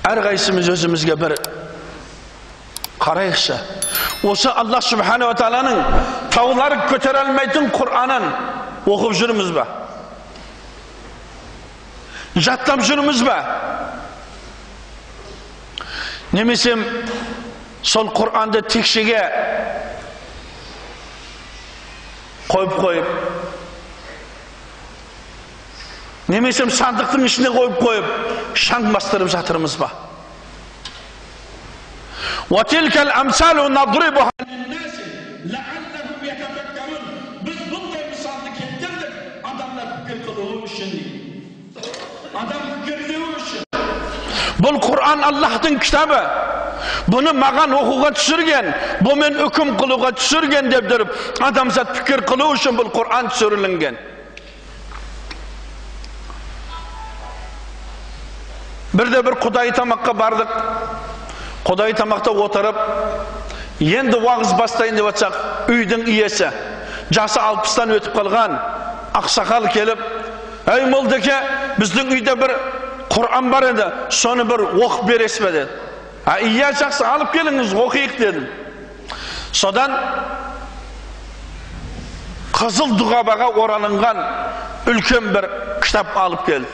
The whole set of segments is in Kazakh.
Әрқайсымыз өзімізге бір қарайықшы. Осы Аллах Субханала Тағаланың таулар көтере алмайтын Құранын оқып жүрміз ба? Жаттап жүрміз ба? Немесе сол Құранды текшеге қойып қойып, немесе сандықтың ішіне қойып қойып, шаң бастырып жатырмыз ба? وَتِلْكَ الْأَمْثَالُ نَضْرِبُهَا لِلنَّاسِ لَعَلَّهُمْ يَتَفَكَّرُونَ. Biz bunday misalni keltirdik, odamlar fikr qiluvi uchun. Adam fikrlevi uchun. Бұл Құран Аллахтың кітабы. Бұны маған оқуға түсірген, бұл мен үкім қылуға түсірген деп тұрып, адамзат пікір қылу үшін бұл Құран түсірілінген. Бірде бір Құдай тамаққа бардық. Құдай тамақта отырып, енді уағыз бастайын деп атсақ, үйдің иесі, жасы 60-тан өтіп қалған ақсақал келіп, әй молдеке, біздің үйде бір Құран бар еді, соны бір оқып бересіз бе деді. Иә, жақсы, алып келіңіз, оқиық дедім. Содан қызыл дұғабаға оралынған үлкен бір кітап алып келді.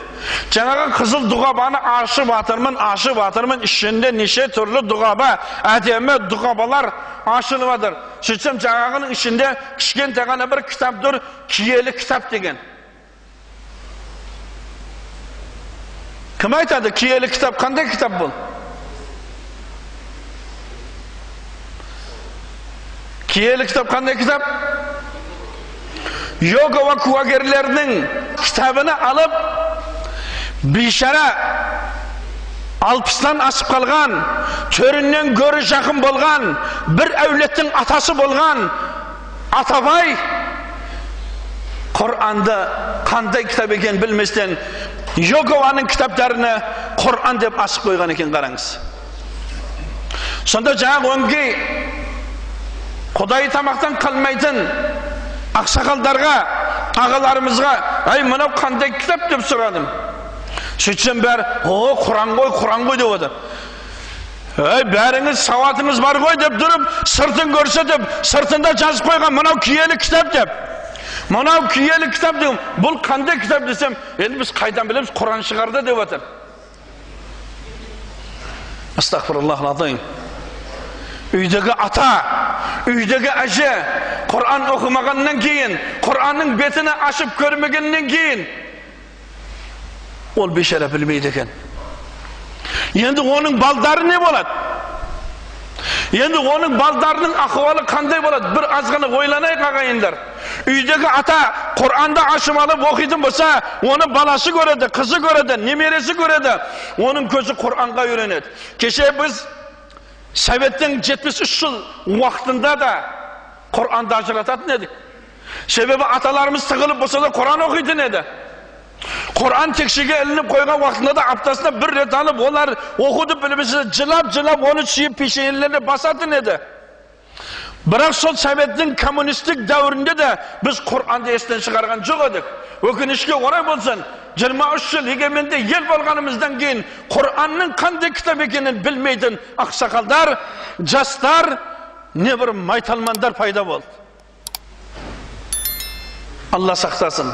Жаңағы қызыл дұғабаны ашып атырмын, ішінде неше түрлі дұғаба, әдемі дұғабалар ашылып жатыр. Сөйтсем жаңағының ішінде кішкентай ғана бір кітап тұр, киелі кітап деген. Кім айтады, киелі кітап қандай кітап бұл? Киелі кітап қандай кітап? Иегова куәгерлерінің кітабını алып, бейшара 60-тан асып қалған, төріннен гөрі жақын болған, бір әулеттің атасы болған Атабай Құранды қандай кітап екенін білместен Иегованың кітаптарını Құран деп асып қойған екен, қараңыз. Сонда жаңағы өңкей Құдай тамақтан қалмайтын ақсақалдарға, ағаларымызға, әй мынау қандай кітап деп сұрадым. Сөйтсем бәрі, о, Құран ғой, Құран ғой деп отыр. Әй, бәріңіз сауатыңыз бар ғой деп тұрып, сыртын көрсетіп, сыртында жазып қойған мынау киелі кітап деп. Мынау киелі кітап деп, бұл қандай кітап десем, енді біз қайдан білеміз, Құран шығарды деп отыр. Астағфируллахил-азим. Үйдегі ата, үйдегі әже Құран оқымағаннан кейін, Құранның бетini ашып көрмегеннен кейін ол бейшара білмейді екен. Енді оның балдары не болады? Енді оның балдарының ахуалы қандай болады? Бір аз ғана ойланайық, ағайындар. Үйдегі ата Құранды ашып алып оқитын болса, оны баласы көреді, қызы көреді, немересі көреді. Оның көзі Құранға үйренеді. Кеше біз Советтің 73 жыл уақытында да Құранды ажырататын едік. Себебі аталарымыз тығылып болса да Құран оқитын еді. Құран текшеге ілініп қойған уақытында да аптасына бір рет алып, олар оқуды білмесе жылап-жылап оны сүйіп пешенелеріне басатын еді. Бірақ сол Советтің коммунистік дәуірінде де біз Құранды естен шығарған жоқ едік. Өкінішке орай болсын, 23 жыл егеменді ел болғанымыздан кейін Құранның қандай кітап екенін білмейтін ақсақалдар, жастар, не бір майталмандар пайда болды. Алла сақтасын.